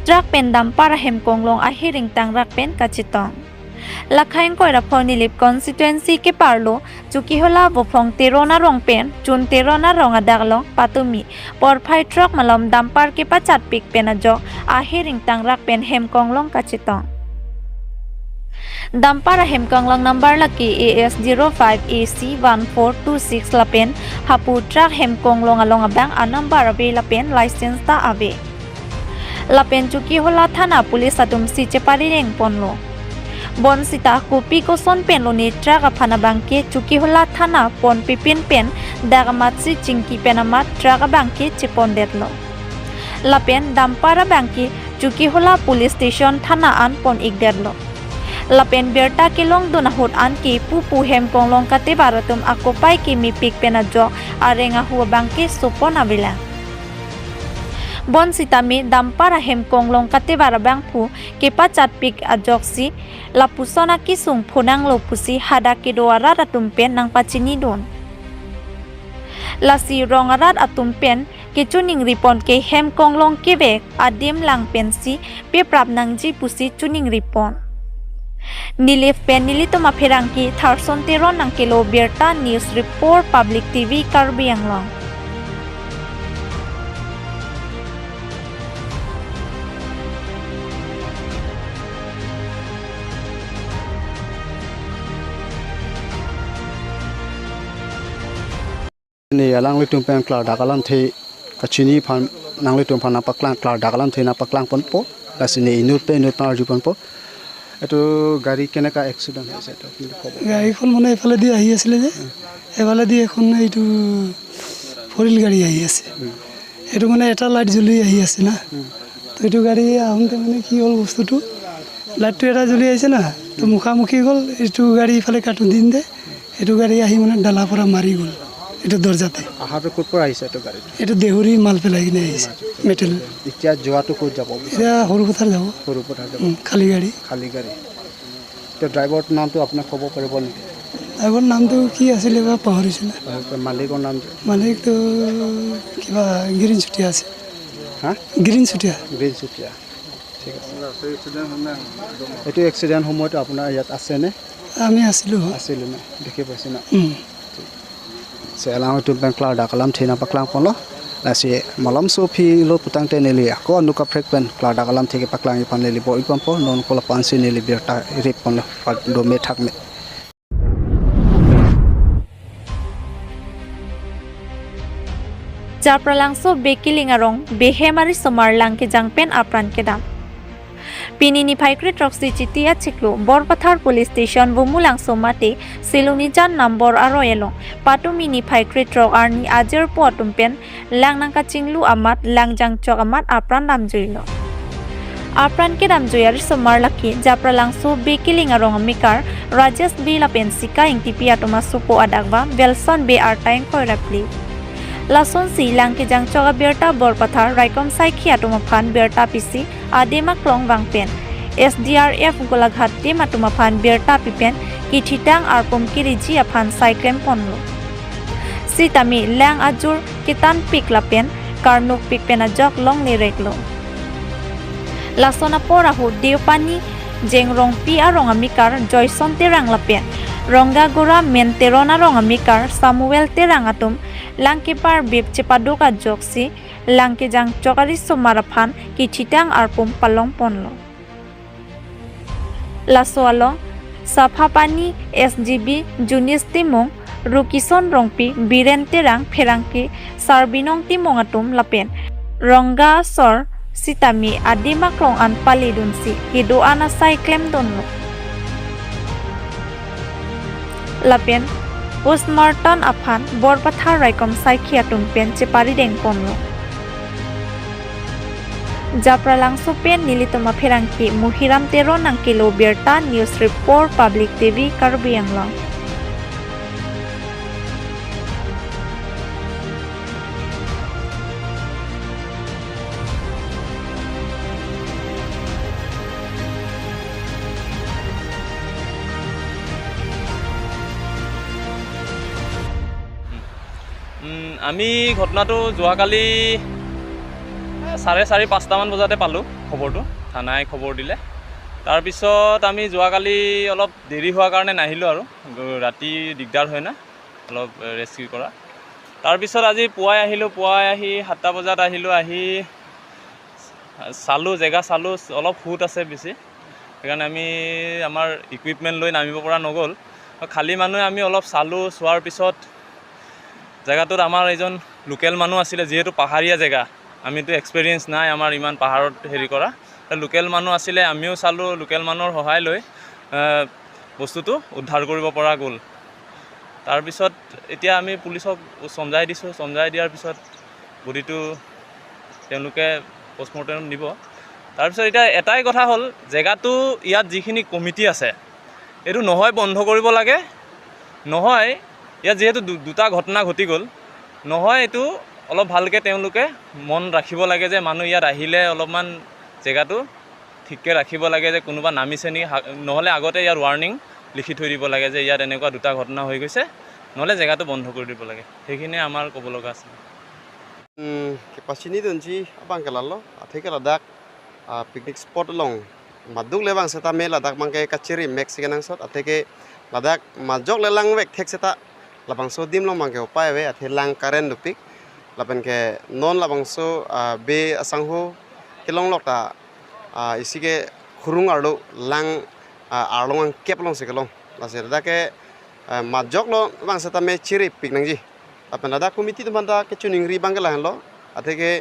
Truck pen dumper hem konglong a hiring tang rak pen kachitong. Lakhaing koira pho nilip constituency ke parlo chukihola bofong terona rong pen chun terona rong adaglong patumi por phai truck malom dumper ke pa chat pik pen ajo a hiring tang rak pen hem konglong kachitong. Dumper hem konglong number laki AS05AC1426 lapen hapu truck hem konglong along abang a number abe lapen license ta abe. Lapen chukihola thana police atum si chepari reng ponlo. Bonsita kopi koson pen loni truck aphana bangke chukihola thana pon pipin pen dagamat si chingki penamat truck bangke chipon detlo. Lapen dampara bangke chukihola police station thana an pon ikdetlo. Lapen berta kelong donahut an ki pupu hem konglong kate baratum akopai ki mi pik penajo arenga huwa bangke sopon abila. Bonsitami dampara hem konglong kate barabang phu kepa chatpik ajoksi lapusona kisung phunang lopusi hada kedoara atumpen nang pachini don. Lasi rongarat atumpen ke chuning ripon ke hem konglong kebe adim lang pensi pe prapnangji pusi chuning ripon. Nilif pen nilitoma pherangki tharson teron nang kelo berta news report public TV Karbi Anglong. Ne alang le tum pen klar dakalam the kachini phan nang le tum phan na paklang klar dakalam the na paklang pon po lasine inut pe inut par ju pon po eto gari keneka accident হৈছে eto কিন্তু ক'ব গাড়ীখন মানে এফালে দি আহি আছিলে যে এফালে দি এখন এইটো ফৰিল গাড়ী আহি আছে, এইটো মানে এটা লাইট জ্বলি আহি আছে না, তো এইটো গাড়ী আহোঁতে মানে কি হ'ল বস্তুটো লাইটটো এটা জ্বলি আহিছে না, তো মুখামুখি গ'ল এইটো গাড়ী ইফালে কাটো দিন দে এইটো গাড়ী আহি মানে ডালাৰ পৰা মাৰি গ'ল এইটো দৰ্জাতে। আহাটো ক'ৰ পৰা আহিছে এইটো গাড়ীটো? এইটো দেহুৰী মাল পেলাই কিনে আহিছে মেটেল। এতিয়া যোৱাটো ক'ত যাব? এতিয়া সৰুপথাৰ যাব। সৰুপথাৰ যাব। খালী গাড়ী। খালী গাড়ী। এতিয়া ড্ৰাইভাৰৰ নামটো আপোনাক ক'ব পাৰিব নেকি? ড্ৰাইভাৰৰ নামটো কি আছিলে বা পাহৰিছোঁ। মালিকৰ নাম? মালিকটো কিবা গ্ৰীণ চুটীয়া আছে। হা? গ্ৰীণ চুটীয়া। গ্ৰীণ চুটীয়া, ঠিক আছে। এইটো এক্সিডেণ্ট সময়ত আপোনাৰ ইয়াত আছেনে? আমি আছিলোঁ। আছিলোঁ ন, দেখি পাইছোঁ ন? Selang tu bang klar dakalam thina paklang pon lo lasi malam so phi lo putang te neli ako anuka frequent klar dakalam theke paklang ipan neli bo ipan po non kola pansi neli berta rip pon lo do me thak me. Japralang so bekiling arong behemari somar lang ke jangpen apran ke dam. Pinini phaikri truck si chitia chiklu Borpathar police station bumulang somate silunijan number aro elong patumini phaikri truck arni ajer po atumpen langnangka chinglu amat langjang chok amat apran damjoilo. Apran ke damjoyar somar laki japralang so bekiling arong amikar Rajesh B lapen sika ingtipi atoma supo adagba Belson B artaing koirapli. Lason si langke jang choga berta Borpathar raikom saikhi atoma phan berta pisi adema klong wangpen SDRF Golaghat team atoma phan berta pipen kithitang arpom kiriji aphan saikrem ponlo. Sitami lang ajur kitan pik lapen karnuk pik pena jok long ni reklo. Lasona porahu deopani jengrong pi arong amikar Joyson terang lapen Rongga gora men terona rong amikar Samuel terang atum langkipar bib chepadoka joksi langke jang chokari somaraphan kichitang arpum palong ponlo. Lasoalong Safapani SGB Junis Timong Rukison Rongpi Biren Terang Pherangki Sarbinong Timong atum lapen Rongga Sor Sitami Adima Klong an Palidunsi Kido ana sai klem donlo. Lapen postmortem aphan Borpathar raikom saikhi atum pen chepari deng ponlo. Japralang sopen nilitoma pherangki Muhiram Tero nangkilo berta news report public TV Karbi Anglong. আমি ঘটনাটো যোৱাকালি 4:30 5টামান বজাতে পালোঁ খবৰটো, থানাই খবৰ দিলে। তাৰপিছত আমি যোৱাকালি অলপ দেৰি হোৱাৰ কাৰণে নাহিলোঁ আৰু ৰাতি দিগদাৰ হয় না অলপ ৰেস্কিউ কৰা। তাৰপিছত আজি পুৱাই আহিলোঁ, পুৱাই আহি 7টা বজাত আহিলোঁ, আহি চালোঁ, জেগা চালোঁ, অলপ সোঁত আছে বেছি, সেইকাৰণে আমি আমাৰ ইকুইপমেণ্ট লৈ নামিব পৰা নগ'ল। খালী মানুহে আমি অলপ চালোঁ, চোৱাৰ পিছত জেগাটোত আমাৰ এজন লোকেল মানুহ আছিলে, যিহেতু পাহাৰীয়া জেগা, আমিতো এক্সপেৰিয়েঞ্চ নাই আমাৰ ইমান পাহাৰত হেৰি কৰা, লোকেল মানুহ আছিলে, আমিও চালোঁ, লোকেল মানুহৰ সহায় লৈ বস্তুটো উদ্ধাৰ কৰিব পৰা গ'ল। তাৰপিছত এতিয়া আমি পুলিচক চমজাই দিছোঁ, চমজাই দিয়াৰ পিছত বডিটো তেওঁলোকে পষ্টমৰ্টেম দিব। তাৰপিছত এতিয়া এটাই কথা হ'ল, জেগাটো ইয়াত যিখিনি কমিটি আছে এইটো নহয় বন্ধ কৰিব লাগে, নহয় ইয়াত যিহেতু দুটা ঘটনা ঘটি গ'ল, নহয় এইটো অলপ ভালকৈ তেওঁলোকে মন ৰাখিব লাগে যে মানুহ ইয়াত আহিলে অলপমান জেগাটো ঠিককৈ ৰাখিব লাগে, যে কোনোবা নামিছে নেকি, নহ'লে আগতে ইয়াত ৱাৰ্ণিং লিখি থৈ দিব লাগে যে ইয়াত এনেকুৱা দুটা ঘটনা হৈ গৈছে, নহ'লে জেগাটো বন্ধ কৰি দিব লাগে। সেইখিনিয়ে আমাৰ ক'ব লগা আছিল। Pasini dun ji abang kelalo athe ke Ladakh picnic spot long maduk le bang seta me Ladakh bang ke kachiri Mexican ang sot athe ke Ladakh majok le lang wek thek seta labang so dim long bang ke upai we athe lang karen dupik lapen ke non labang so be asang ho ke long lok ta isi ke khurung arlo lang arlong ang kep long se ke long la se Ladakh ke majok lo bang seta me chiri pik nang ji lapen Ladakh committee tu banda ke chuning ri bang ke lang lo athe ke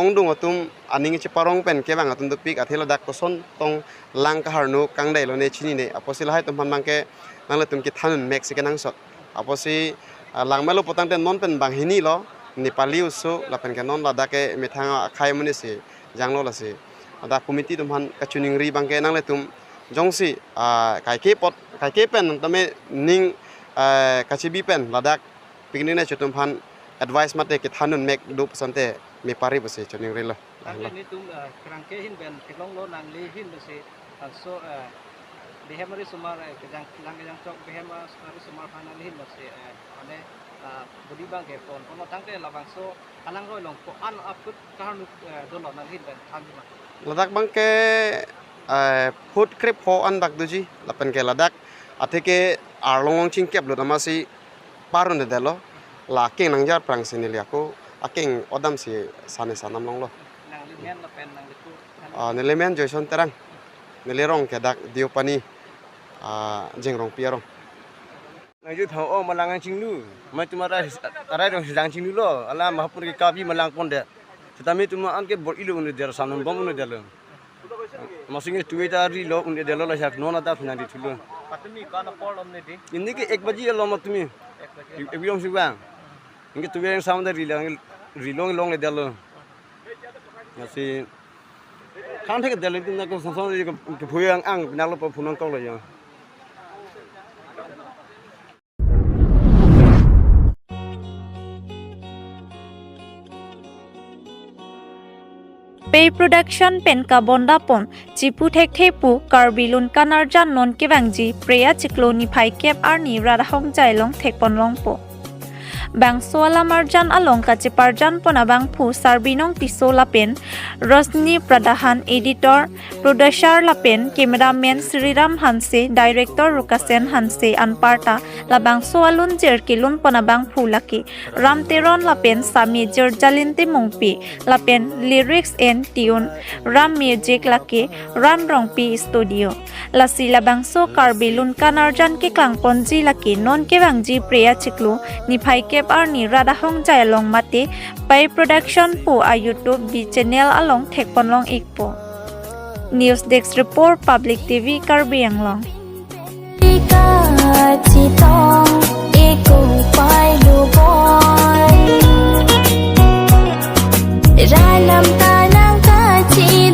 ongdung atum aning che parong pen ke bang atum pik athe Ladakh koson tong lang ka harnu kangdai lo ne chini ne aposil hai tum bang ke nang le tum ki thanun Mexican ang sot aposi lang melo potang te non pen bang hini lo Nepali usu lapen ke non Ladakh ke methang khai muni se janglo la se Ladakh committee tum han ka chuning ri bang ke nang le tum jongsi kai ke pot kai ke pen tame ning kachibi pen Ladakh picnic ne chutum han advice mate ke thanun mek du pasante me pari bose chuning ri lo ni tum krangke hin ben kelong lo nang li hin bose also behemari sumar kejang lang kejang chok behemari sumar phanal hin bose ane bodi bang ke pon pon tangte labang so alang roi long ko an aput karnu dolo nang hin ben than Ladakh bang ke food krep ho an bak duji lapen ke Ladakh athe ke arlong ching kep lo namasi parun de delo la keng nang jar prang sinil yako akeng odam si sane sanam long lo nang li men la pen nang li ku nile men joyson terang nile rong ke dak diopani jengrong piarong nang ju thau o malang ang chinglu ma tumara tarai rong sidang chinglu lo ala mahapur ke kabi malang pon de tami tuma an ke bor ilu un der sanam bom un der masing tuwe ta ri lo un der lo la sak nona ta phina di thulo atumi kana por om ne di inni ke 1 baji lo ma tumi ek biyong siwang inge tuwe ang sound ri lang ri long long le der lo nasi kan thek der le na ko son ke phuyang ang na lo phunong ko lo ya. Pay production penka bondapon chipu thek thepu karbilun kanarjan non kebangji preya chikloni phai kep arni radhong jailong thekpon longpo bang sola marjan along kachiparjan pona bang phu sarbinong tiso lapen Rosni Pradhan editor producer lapen cameraman Sriram Hanse director Rukasen Hanse anparta labang soalun jerkilun pona bang phu laki Ramteron lapen Sami Jerjalinte Mungpi lapen lyrics and tune Ram music laki Ram Rongpi studio lasi labangso karbilun kanarjan ke klangponji laki non kebangji preya chiklu niphai kep arni radahong jailong mate pai production po a YouTube bi channel along thekponlong ikpo. News Desk Report, Public TV, Karbi Anglong. Ralam tanang kachi.